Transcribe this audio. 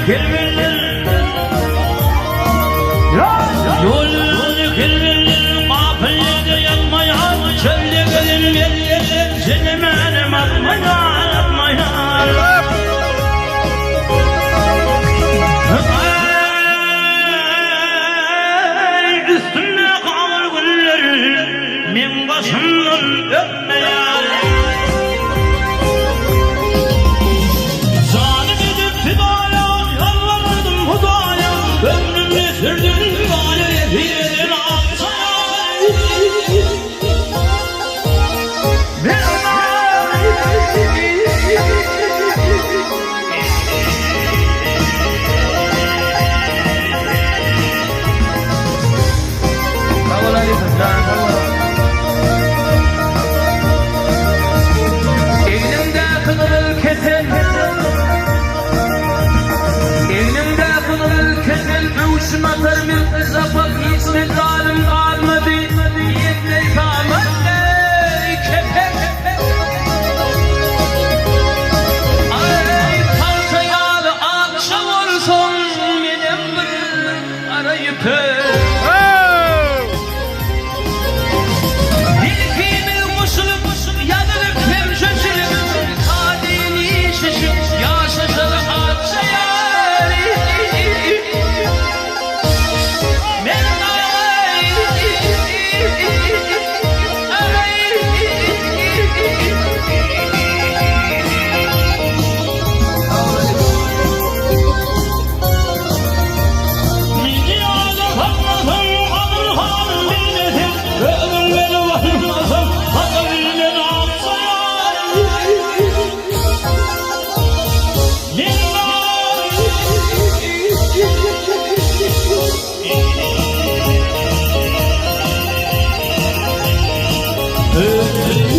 Kerwenler Ýolunda kerwenler gapyl ýerde ýatmaýar, Çölde gezenler çenemänem atmaýar, atmaýar. Aý, üstümdäki agyr günler meň başymdan ötmeýär. Janym edip pidaýa, ýalbardym Hudaýa, Ömrümni sürdüm gaýa, ýesir akjaýa. Sag bol Alysow, janyň sag bolsun. Egniňdäki gyzyl kesen Egniňdäki gyzyl kesen Öwşün atar misli şapak Hiç mejalym galmady Diýendeý saman deý kepek Aý pagta ýaly akja bolsaň Menem bir gara ýüpek. Ilkimiz goşulyp, ýazylyp hem çöçülip, Kadyny şişip, ýaşaşaly akja ýary. Men Meni ýada salmasaň, agyr halym bilmeseň, Özüň meni goýmasaň, Haka bilmen akjaýar. Men bar.